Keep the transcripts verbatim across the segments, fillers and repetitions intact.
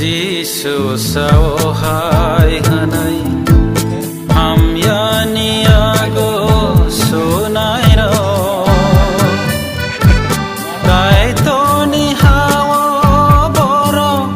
Jisu sao hai hwnwi, hamyani yago sunairok. Kaitorni hao borok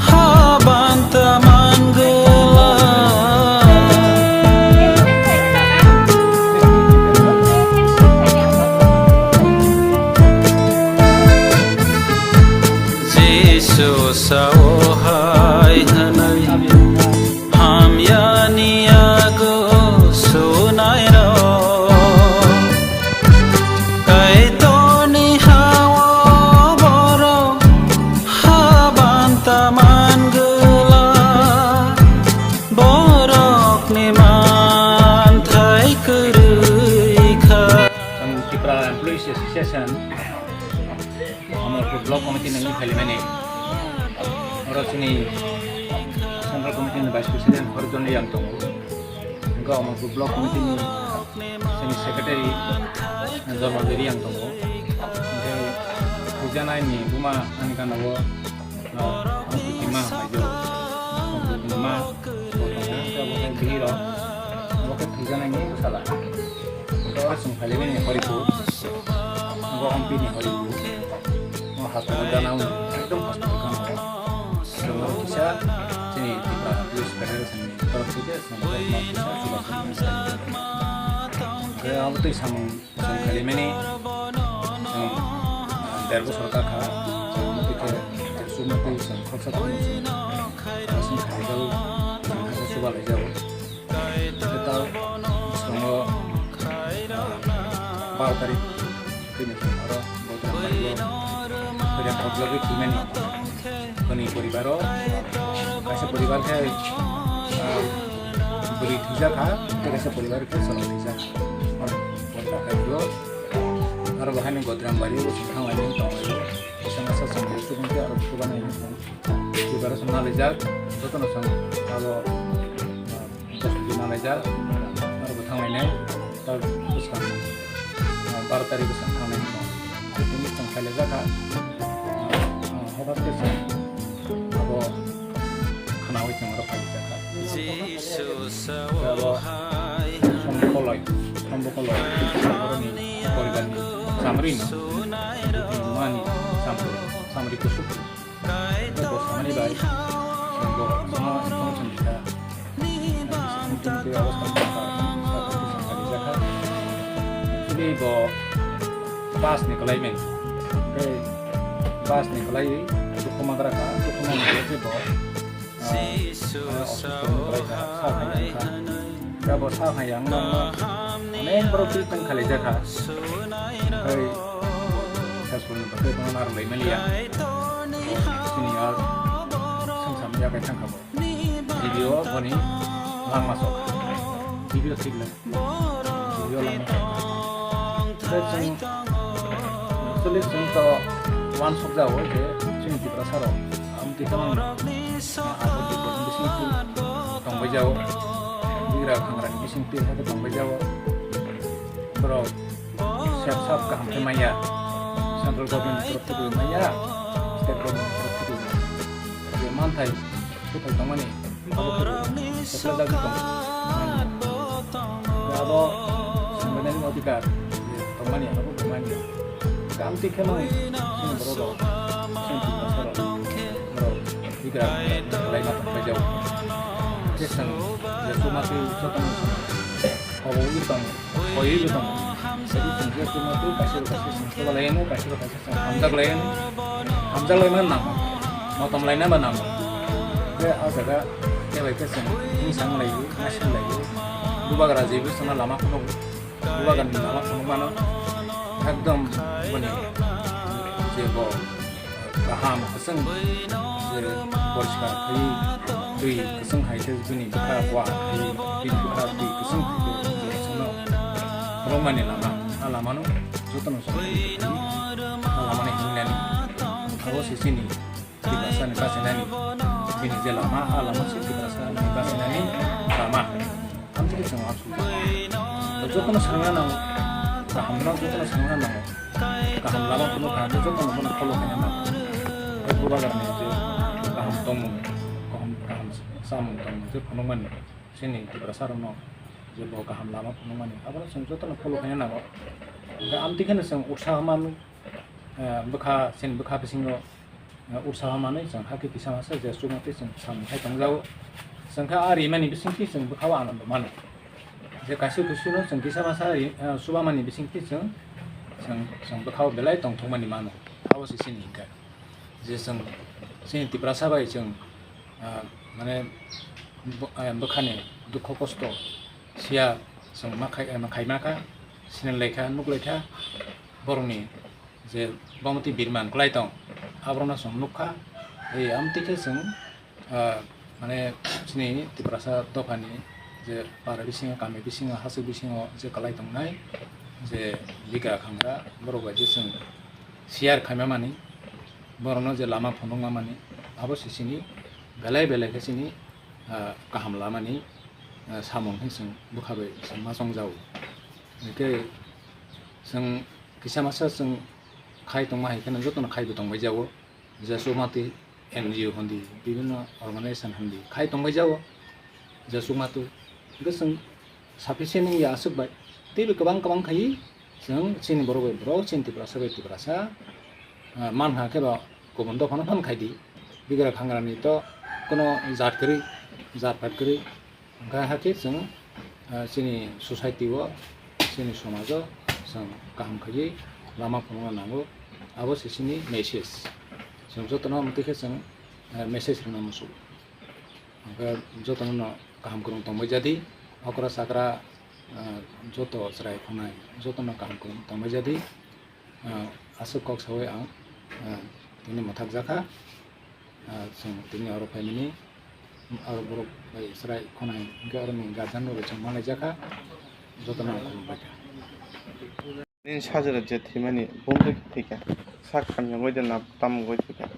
habanta mangwla. Jisu sao hai hwnwi, hamyani yago sunairok. Kaitorni hao borok habanta mangwla, borokni manthai kwrwi kha. Ang Tripura Employees Association Amarpur Block Committee ni wngwi phaimani. Oro chini Central Committee ni Vice President Harichand Reang tongo. Hwnkhe Amarpur Block Committee ni chini Secretary Dharma Reang tongo. Hwnkhe pujanai ni buma ani gana o, ah, Amarpur Tima, Amarpur Tima, bo tongo. Hwnkhe abo khe bihiro, abo khe pujanai ni bwsala. Hwnkhe oro chwng phaimani Haripur. Bo Amarpur ni Haripur. O hospital gana o, ekdom hospital gana o. Ekdom oro kisa chini Tripura Police Federation ni torof theke chwng borokno kisa chubachu. Hwnkhe abo twi samung chwng khaimani, chwng, ah, der bosor kakha, chwng twi khe, chwng twi chwng khoroksa tongmani chwng, ah, chwng khaijao, chwng khaijao chubalaijago. Tei ta bwskango, ah, baro tarik tini oro Bodram Bari o Bodram Bari o thwimani. Boni poribar o kaisa poribar khe, ah, bwrwi thwijak kha, tei kaisa poribar khe chwla thwijak kha. Boni bagwi o aro bahai ni Bodram Bari o chwng thanglaimani tonglaio. Kaisa masa chwng chubui khe aro chubanai hinwi tong. Poribar o chwng nalaijak, jotono chwng abo, ah, Bwswk di nalaijak, aro bo thanglainai, ta bwskang, ah, baro tarik bwskang thangnai hwnwi tong. Tini chwng khailaijakha, ah, ah, hobat khe chwng abo khwnaui chwng oro phaijakha. Abo Sombo Koloi, Sombo Koloi, boroni poribarni chamrino, mani chamri, chamri kusuk. Bo samani bai, bo sama information dikha. Tei obostha bwkha, bwkha bwkha rijak kha. Actually bo bus ni kwlai mani. Tei bus ni kwlai, chukuma gra kha, chukuma ni kwlai bo, ah, office ni kwlai kha, sa kha, kha. Abo sa hai yang ma, ma, onek borok twi tong khalaijak kha. Tei Saswrwngni bagwi bono narwk lai maliya. Bo chini a swng sam ya bai thang kha bo. Video boni langma sok. Video thik lai. Video langma sok. Tei chwng, actually chwng to uansuk jago je chini Tiprasa rok. Amtwi kwbang, ah, abo bising twi tongbai jao. Bigra khangrani bising twi hai khe tongbai jao. Borok sep sap kaham khe manya. Central government ni torof thwi manya, state government ni torof thwi manya. Je manthai, kwthai tongmani, abo khe seplajagwi tongo. Abo sambainani odhikar je tongmani, abo bo manya. Amtwi kheno chini borok rok, chini Tiprasa rok, borok bigra khlaima tongpai jao. Khe chwng je chumatwi jotono chwng obo wi tong, koi wi tong. Jadi chwng je chumatwi kaisa kaisa chwng chubalai no, kaisa kaisa chwng hamjak lai no, hamjak lai ma nango, motom lai na ba nango. Je a jaga khe bai khe chwng hingsang lai wi, asing lai wi, bubagra je wi chwngno lama phunuk. Bubagan ni lama phunukmano ekdom boni je bo kaham kwchwng je poriskar khaiwi twi kwchwng hai khe bini bwkha wa khaiwi bini bwkha twi kwchwng hai khe je chwngno phunukmani lama, a lamano jotono chwng a lamani hingnani abo se chini Tiprasani bachinani bini je lama, a lama se Tiprasani bachinani lama. Amtwkhe chwng aswk jotono swrwngna nango, kahamno jotono swrwngna nango, kaham lama phunukha, jotono bono follow khaina nango. Tei bubagrani je kaham tongmung, kaham kaham samung tongmung je phunukmani, chini Tiprasa rokno je bo kaham lama phunukmani, abono chwng jotono follow khaina nango. Hwnkhe amtwi kheno chwng utsaho manu, eh, bwkha, chini bwkha bisingo, eh, utsaho manwi chwng hakhe kisa masa je chukmati chwng samung khai tongjago. Chwng khe a rimani bisingtwi chwng bwkhao anando mano. Je kaisa kusuno chwng kisa masa ri-, eh, chubamani bisingtwi chwng, chwng, chwng bwkhao belai tongthokmani mano. Abo se chini hinkhe. Je chwng chini Tiprasa bai chwng, ah, mane bo-, ah, bwkhani dukho kosto siya chwng ma khai, ma khai ma kha, sinilai kha, nuklai kha, borokni je bamtwi birman kwlai tong, aborokno chwng nuk kha. Ei amtwi khe chwng, ah, mane chini Tiprasa dophani je para bisingo, kami bisingo, hachwk bisingo je kwlai tongnai, je bigra khangra, borok bai je chwng share khaima mani, borokno je lama phunukma mani, abo se chini belai belai khe chini, ah, kaham lamani, ah, samung khe chwng bwkha bai chwng ma chongjago. Hwnkhe chwng kisa masa chwng khai tongma hai kheno jotono khaibo tongbai jago. Jasukmati N G O hindi, bibhinno organization hindi khai tongbai jago. Jasukmatu hwnkhe chwng sufficient wngya aswk bai. Teibo kwbang kwbang khai chwng chini borok bai borok, chini Tiprasa bai Tiprasa, ah, man kha khe ba kubun dophano phan khai di. Bigra khangrani to kuno jat kwrwi, jat phat kwrwi. Hwnkhe hakhe chwng, ah, chini society o, chini somajo chwng kaham khaiwi lama phunukna nango. Abo se chini message. Chwng jotono amtwi khe chwng, ah, message rwna muchungo. Hwnkhe jotono no kaham kwrwng tongbai jadi, okra chakra, ah, joto chwrai khonai jotono kaham kwrwng tongbai jadi. Ah, aswk kok sawi ang, ah, tini mwthak jakha. Ah, chwng tini oro phaimani, oro borok bai chwrai khonai hwnkhe oroni guardian rok bai chwng manlai jakha, jotono ang khulumbai kha. Nini sajwra je thwimani bumtwi thwikha, sak hamya wngwi de na tamo wngwi thwikha?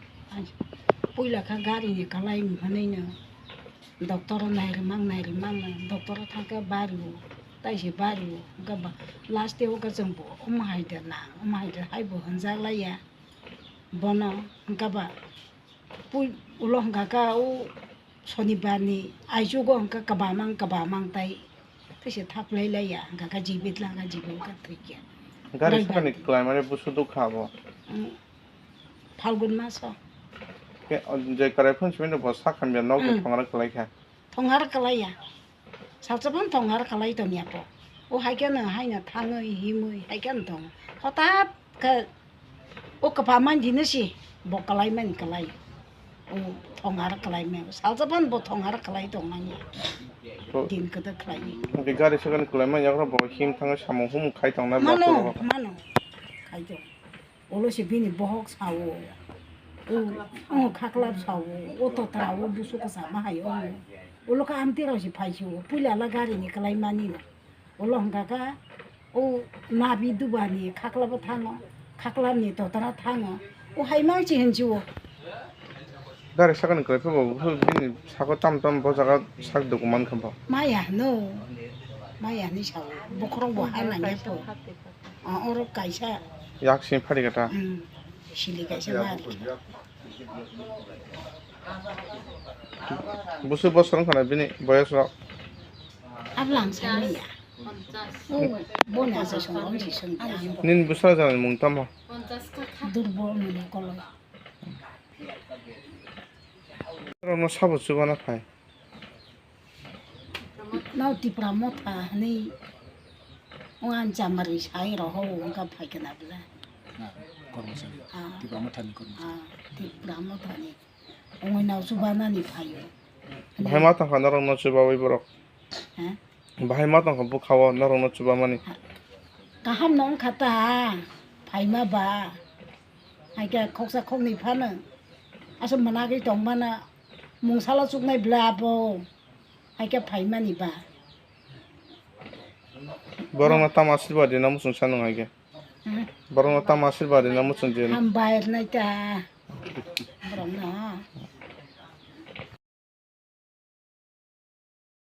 Puila kha gari ni kwlai mwnwi no doctor o nai rwmang nai rwmang no doctor o thangkhe bari o, tai se bari o hwnkhe ba last o khe chwng bo omo hai de nang omo hai de hai bo hwnjak laiya bono hwnkhe ba. Pui ulo hwnkha kha o sonibar ni aichugo hwnkha kwbamang kwbamang tai tei se thap lai lai ya hwnkha kha jibit la hwnkha jibit wngkha thwi khe. Gari sakani kwlai mani busu dukha abo. Phalgun maso. Khe o je kwrai phone simi bo sak hamya nok ni thongara kwlai kha. Thongara kwlai ya. Salsa phano thongara kwlai tong ya po. O hai khe no hai no thangwi himwi hai khe no tongo. Hothat khe o kwpha man di no si bo kwlai mani kwlai. O thongara kwlai mani. Salsa phano bo thongara kwlai tong mani. Din kwdwk kwlai ni. Hwnkhe gari sakani kwlai mani yagra bo him thangwi samung humung khai tong na. Mano, mano. Khai tong. Ulo se bini bohok sao. O, o khaklap sao. O totra o busu kwchama hai o. Ulo kha amtwi rok se phai sio. Puila la gari ni kwlai mani no. Ulo hwnkha kha o nabi duba ni khaklap o thango. Khaklap ni totra thango. O hai mang se hin sio. Gari sakani kwlai phai bo bini sako tam tam bo jaga sak dukuman kha bo. Maya no. Maya ni sao. Bokhorok bo ha nang ya po. Ah, oro kaisa. Yak sini phari kata. Hmm, sili kaisa mari. Busu bosor wngkha na bini boyos rok? Ablang sani ya. Oh, boni asa song, boni song ya. Nini bwsajani mung tamo? Durbol mani koloi. Rokno sabo chubana phai. Nao Tipra Motha hwnwi wng ang chamari sai rohor wngkha phaikha na bwla. Na, kormosari. Ah. Tipra Mothani kormosari. Ah, Tipra Mothani. Wngwi nao chubanani phaio. Bahai ma tongkha norokno chubawi borok? Ha? Bahai ma tongkha bwkhao norokno chubamani? Kaham no wngkha ta, phaima ba. Hai khe khoksa khoknwi phano aswk mwnagwi tongmano mungsalo chuknai bwla abo. Hai khe phaimani ba. Borokno tamo asirwad rina muchung sanw hai khe? Hmm? Borokno tamo asirwad rina muchung je? Hambai rwnai ta.